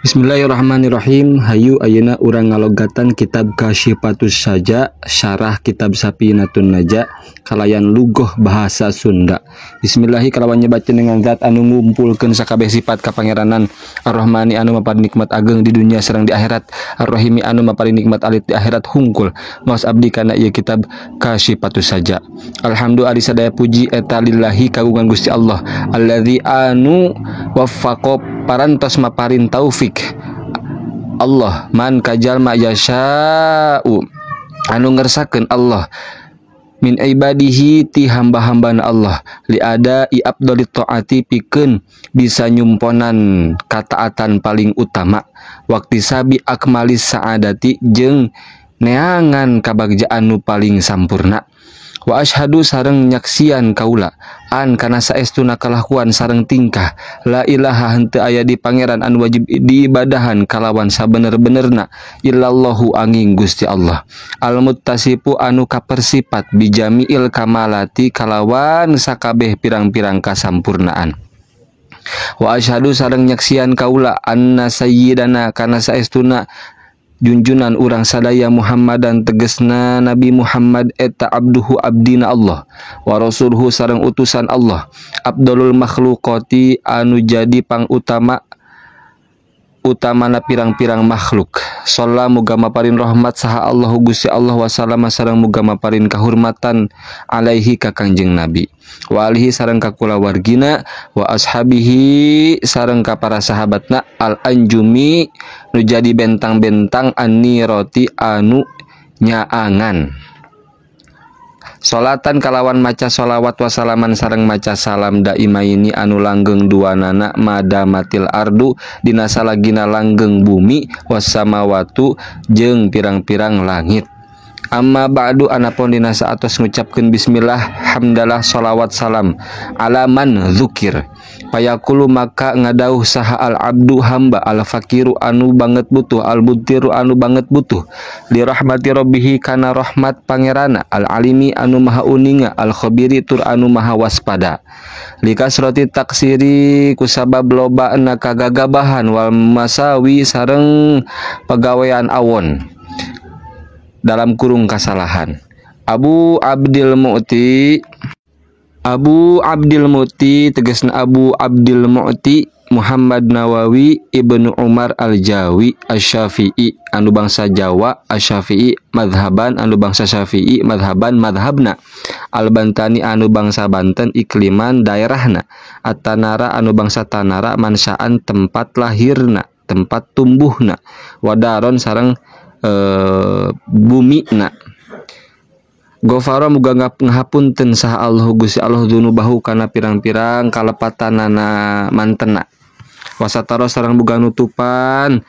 Bismillahirrahmanirrahim. Hayu ayeuna urang ngalogatan kitab Kasyifatus Saja, syarah kitab Sapinatun Naja kalayan lugoh bahasa Sunda. Bismillahi kalawan nyebatkeun dengan zat anu ngumpulkeun sakabeh sifat kapangeranan, Ar-Rahmani anu maparin nikmat ageng di dunia sareng di akhirat, Ar-Rahimi anu maparin nikmat alit di akhirat hungkul. Maos abdi kana ieu kitab Kasyifatus Saja. Alhamdulillah ari sadaya puji eta lillahi kagungan Gusti Allah, allazi anu waffaqo parantos maparin taufik Allah man kajalma yasha'u anu ngersakeun Allah min ibadihi ti hamba-hambana Allah liada i afdalit taati pikeun bisa nyumponan kataatan paling utama waktu sabi akmalis saadati jeung neangan kabagjaan nu paling sampurna. Wa asyhadu sareng nyaksian kaula an kana saestuna kalakuan sareng tingkah la ilaha henteu aya di pangeran anu wajib diibadahan kalawan sabener-benerna illallahu angin Gusti Allah al muttasifu anu kapersipat bijamiil kamalati kalawan sakabeh pirang-pirang kasampurnaan. Wa asyhadu sareng nyaksian kaula anna sayyidana kana saestuna junjunan urang sadaya Muhammadan tegesna Nabi Muhammad eta abduhu abdina Allah wa rasuluhu sareng utusan Allah abdulul makhluqati anu jadi pangutama utamana pirang-pirang makhluk. Shalla muga maparin rahmat saha Allahu Gusti Allah wa sallama sareng muga maparin kahurmatan alaihi ka Kangjeng Nabi wa alihi sareng ka kulawargina wa ashabihi sareng ka para sahabatna al anjumi nu jadi bentang-bentang anniroti anu nyaangan. Salatan kalawan maca sholawat wasalaman sareng maca salam daimaini anu langgeng duanana madamatil ardu dina salagina langgeng bumi wasamawatu jeung pirang-pirang langit. Amma ba'du anapun dina saatos ngucapkeun bismillah hamdalah sholawat salam alaman zukir payakulu maka ngadauh saha al abdu hamba al fakiru anu banget butuh al buntiru anu banget butuh li rahmati rabbihi kana rahmat pangerana al alimi anu maha uninga al khabiri tur anu maha waspada likasroti taksiri kusabab lobana kagagabahan wal masawi sareng pagawean awon dalam kurung kasalahan. Abu Abdul Mu'ti, Abu Abdul Mu'ti tegasna Abu Abdul Mu'ti Muhammad Nawawi Ibnu Umar Al-Jawi Asy-Syafi'i anu bangsa Jawa Asy-Syafi'i madhaban anu bangsa Syafi'i madhaban madhabna Al-Bantani anu bangsa Banten ikliman daerahna At-Tanara anu bangsa Tanara mansaan tempat lahirna tempat tumbuhna wadaron sareng bumi na. Gofaro muga ngahapunten saha Allah Gusti Allah dzunubahu kana pirang-pirang kalepatanana mantena wasataro sareng muga nutupan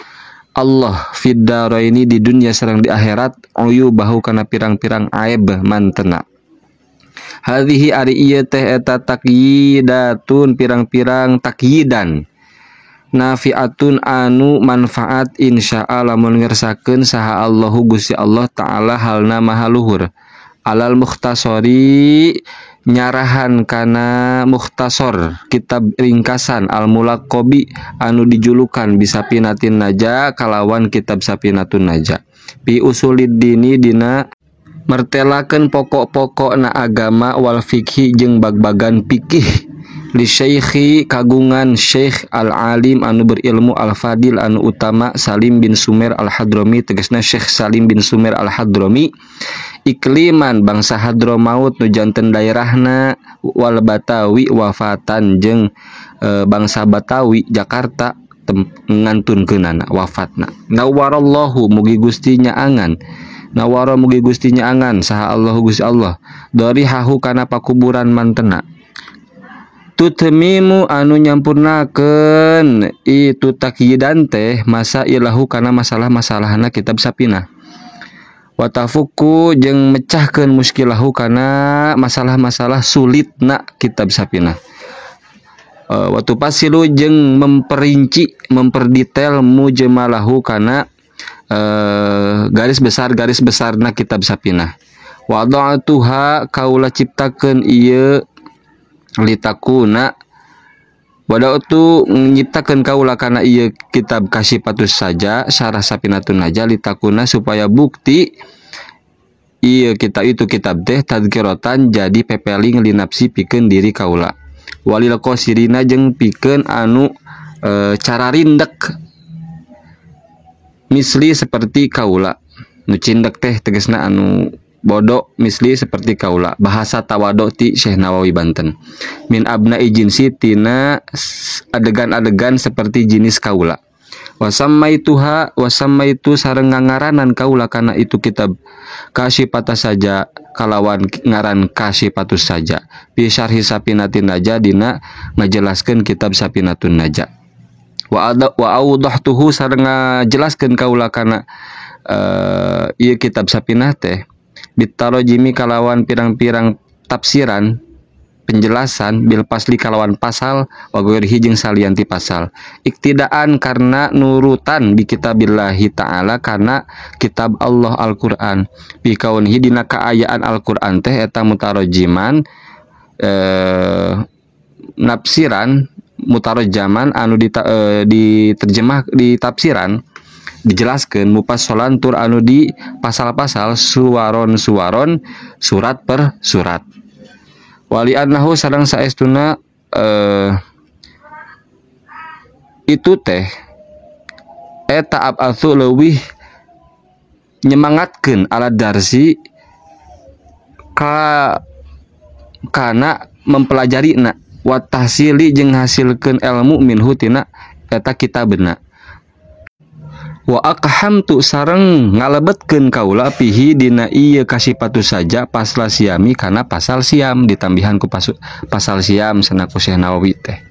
Allah fid daraini di dunia sareng di akhirat uyubahu kana pirang-pirang aib mantena. Hadhihi ari ieu teh eta takyidatun pirang-pirang takyidan nafiatun anu manfaat insya lamun ngersakeun saha Allahu Gusti Allah taala halna maha luhur alal mukhtasori nyarahan kana mukhtasor kitab ringkasan al mulaqabi anu dijulukan bisapinatin naja kalawan kitab Sapinatun Naja pi usulid dini dina mertelakeun pokok-pokok na agama wal fikhi jeung bag-bagan fikih li syaikhi kagungan Syekh al-Alim anu berilmu al-Fadil anu utama Salim bin Sumer al-Hadrami tegasna Syekh Salim bin Sumer al-Hadrami ikliman bangsa Hadramaut nu janten daerahna wal Batawi wafatan jeung bangsa Batawi Jakarta ngantunkeunana wafatna. Nawarallahu mugi Gusti nyaangan nawara mugi Gusti nyaangan saha Allahu Gusti Allah dorihahu kana pakuburan mantena tutmimu anu nyampurnakeun itu takyidan teh masa ilahu kana masalah-masalahna kitab Sapinah watafuku jeung mecahkeun muskilahu kana masalah-masalah sulitna kitab Sapinah watu pasilu jeung memperinci memperdetail mujmalahu kana garis besar-garis besarna kitab Sapinah wada'tuha kaula ciptakeun ieu litakuna Wada'tu nyiptakeun kaula kana ieu kitab Kasyifatus Saja syarah Sapinatun Najah litakuna supaya bukti ieu kitab itu kitab teh tadkirotan jadi pepeling linapsi pikeun diri kaula walil qasirina jeung pikeun anu cara rindek misli seperti kaula nu cindek teh tegasna anu bodoh misli seperti kaula bahasa tawado ti Syekh Nawawi Banten min abna jinsi tina adegan-adegan seperti jenis kaula wasammaituha wasammaitu sareng ngangaranan kaula kana itu kitab Kasyifatus Saja kalawan ngaran Kasyifatus Saja fi syarhi Sapinatin Najah dina ngajelaskeun kitab Sapinatun Najah wa awdahtuhu sareng ngajelaskeun kaula kana ieu kitab Sapinah teh bitarojimi kalawan pirang-pirang tafsiran penjelasan bil pasli kalawan pasal wa ghairihi jeung salian ti pasal iktidaan karena nurutan bi kitabillahi ta'ala karena kitab Allah Al-Qur'an bi kaunihi dina kaayaan Al-Qur'an teh eta mutarojiman nafsiran mutarojaman anu diterjemah ditafsiran dijelaskan mupassolan tur anu di pasal-pasal suwaron-suwaron surat per surat wali annahu sareng saestuna itu teh eta abatsu leuwih nyemangatkeun ala darsi ka kana mempelajarina wa tahsili jeung hasilkeun ilmu minhu tina eta kitabna wa aqhamtu sareng ngalebetkeun kaula pihi dina ieu Kasyifatus Saja pasal siami kana pasal siam ditambihan ku pasal siam cenah ku Syekh Nawawi teh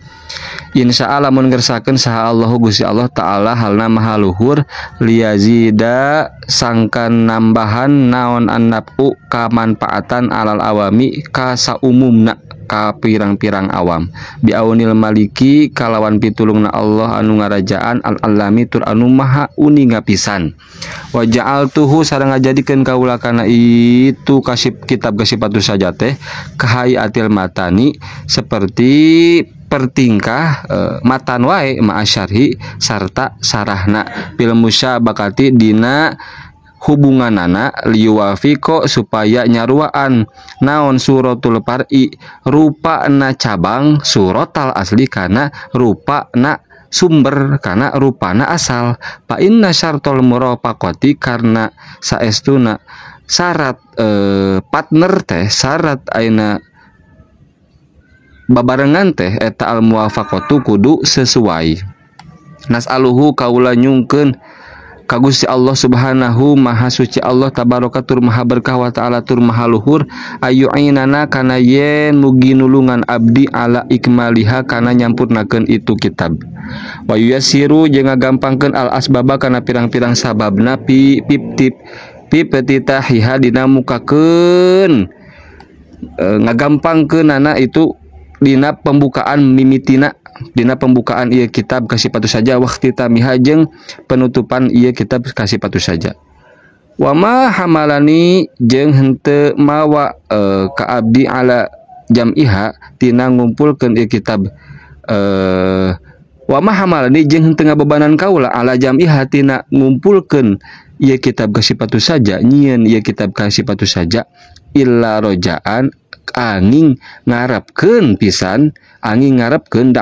insyaallah mun ngersakeun saha Allahu Gusti Allah taala halna maha luhur liyazida sangkan nambahan naon annafu kamanfaatan alal awami ka saumumna ka pirang-pirang awam biaunil maliki kalawan pitulungna Allah anu ngarajaan al-alami tur anu maha uninga pisan wa ja'altuhu sareng ngajadikeun kaula kana itu kasih kitab Kasyifatus Saja teh kahayatil matani seperti pertingkah matan wae ma'asyarhi sarta sarahna fil musyabakati dina hubunganana liwafiqo supaya nyaruaan naon suratul par'i rupana cabang suratal asli kana rupana sumber kana rupana asal fa inna syartul murafaqati karena saestuna syarat partner teh syarat aina babarengan teh eta al muwafaqatu kudu sesuai nasaluhu kaula nyungkeun ka Gusti Allah subhanahu maha suci Allah tabaraka tur maha berkah wa ta'ala tur maha luhur ayu'inana kana yen mugi nulungan abdi ala ikmaliha kana nyampurnakeun itu kitab wa yasiru jeung ngagampangkeun al asbaba kana pirang-pirang sababna pi piptip pi petitahiha dina mukakeun ngagampangkeunana itu dina pembukaan mimitina dina pembukaan ieu kitab Kasyifatus Saja waqti tamiha jeung penutupan ieu kitab Kasyifatus Saja wa ma hamalani jeung henteu mawa ka abdi ala jam'iha tina ngumpulkeun ieu kitab wa ma hamalani jeung henteu ngabebanan kaula ala jam'iha tina ngumpulkeun ieu kitab Kasyifatus Saja nyieun ieu kitab Kasyifatus Saja illa rojaan angin ngarepkeun pisan angin ngarepkeun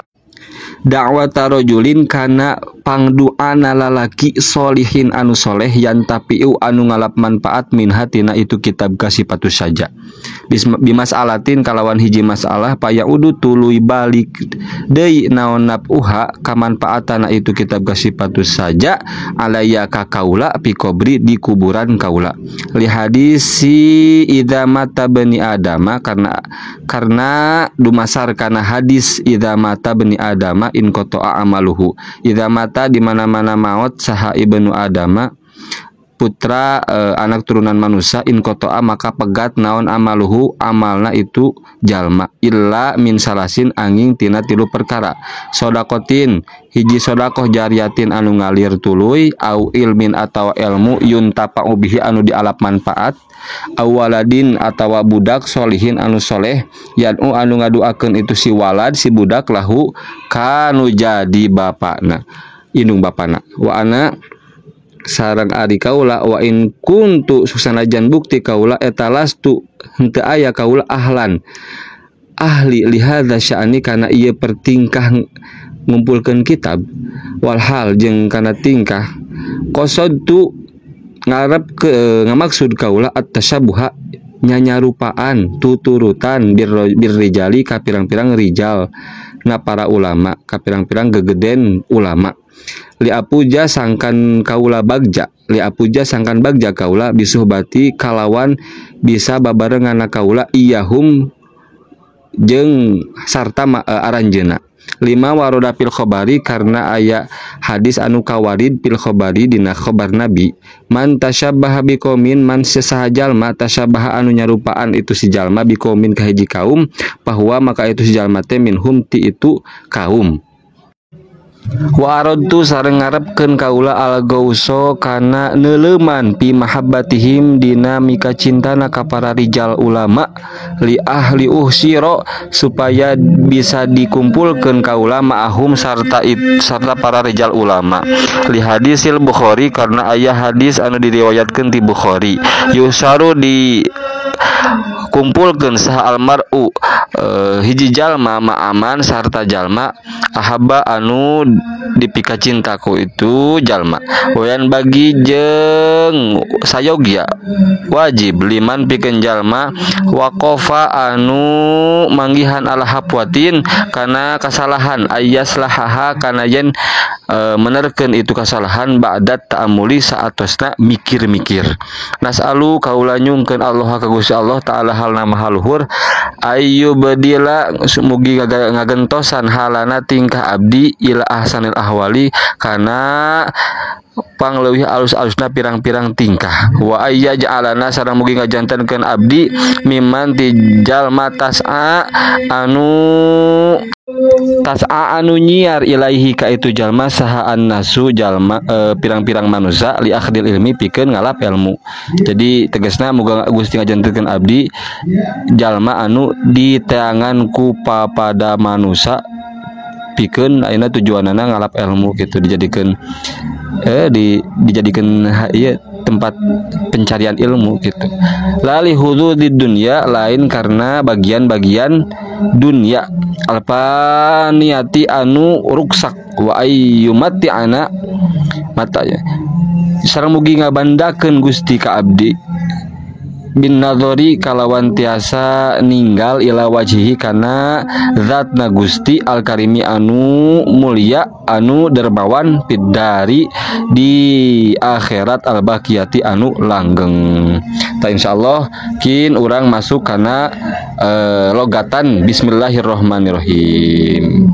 dakwata rajulin kana pangduana lalaki solihin anu soleh yantapiu anu ngalap manfaat min hatina itu kitab Kasyifatus Saja bimasalatin kalawan hiji masalah payaudu tuluy balik deui naon nafuha kamanfaatana itu kitab Kasyifatus Saja alaya ka kaula fi qabri di kuburan kaula li hadisi idza mata bani adama karena dumasar kana hadis idza mata bani adama in qata'a amaluhu idza mata di mana-mana maot saha ibnu adama Putra anak turunan manusia inqatha'a maka pegat naon amaluhu amalna itu jalma illa min salasin angin tina tilu perkara sodakotin hiji sodakoh jariyatin anu ngalir tuluy au ilmin atawa ilmu yuntafa'u bihi anu dialap manfaat au waladin atawa budak solihin anu soleh yad'u anu ngaduakeun itu si walad si budak lahu kanu jadi bapana indung bapana wa ana sareng ari kaula wa in kuntu susanajan bukti kaula eta lastu henteu aya kaula ahlan ahli lihadza sya'ani kana ieu pertingkah ngumpulkeun kitab walhal jeung kana tingkah qasadtu ngarep ke ngamaksud kaula at-tasyabuha nyanyarupaan tuturutan birrijali ka pirang-pirang rijal na para ulama ka pirang-pirang gegeden ulama li apuja sangkan kaula bagja li apuja sangkan bagja kaula bisuhbati kalawan bisa babarengan kaula iyahum jeung sarta aranjeuna lima waroda fil khobari karena aya hadis anu kawarid fil khobari dina khobar nabi man tasyabbaha biqaumin man saha jalma tasyabaha anu nyarupaan itu si jalma biqaumin ka hiji kaum bahwa maka itu si jalma teh minhum ti itu kaum. Wa aradtu sareng ngarepkeun kaula al-gauso kana neuleuman pi mahabbatihim dina mika cintana ka para rijal ulama li ahli uhsiro supaya bisa dikumpulkeun kaula ma'ahum sarta sarta para rijal ulama li hadisil Bukhari karena aya hadis anu diriwayatkeun ti Bukhari yusaru di kumpulkeun saha almar'u hiji jalma ma'aman sarta jalma ahaba anu dipika cintaku itu jalma wayan bagi jeung sayogya wajib liman pikeun jalma waqafa anu manggihan ala hafwatin kana kasalahan ayyaslahaha kana yen menerkeun itu kasalahan ba'dat ta'amuli saatosna mikir-mikir nasalu kaula nyungkeun Allah ka Gusti Allah ta'ala halna maha luhur ayyubdila mugi ngagentosan halana tingkah abdi ila ahsanil ahwali kana pangleuwih alus-alusna pirang-pirang tingkah wa ayya ja'alana sareng mugi ngajantenkeun abdi mimman ti jalma tas'a anu nyiar ilaihi ka itu jalma saha annasu jalma pirang-pirang manusia li akhdil ilmi pikeun ngalap ilmu. Jadi tegasna muga Gusti ngajantenkeun abdi jalma anu diteangan ku papada manusia pikeun ayeuna tujuanana ngalap ilmu gitu dijadikeun dijadikeun ieu tempat pencarian ilmu gitu. Lali hududid dunya lain karena bagian-bagian dunia alfaniyati anu ruksak wa ayyumati ana mata ya. Sareng mugi ngabandakeun Gusti ka abdi bin nadhori kalawan tiasa ninggal ila wajhihi kana zatna Gusti al-karimi anu mulia anu dermawan pidari di akhirat al-baqiyati anu langgeng. Ta insyaallah kin urang masuk kana logatan bismillahirrahmanirrahim.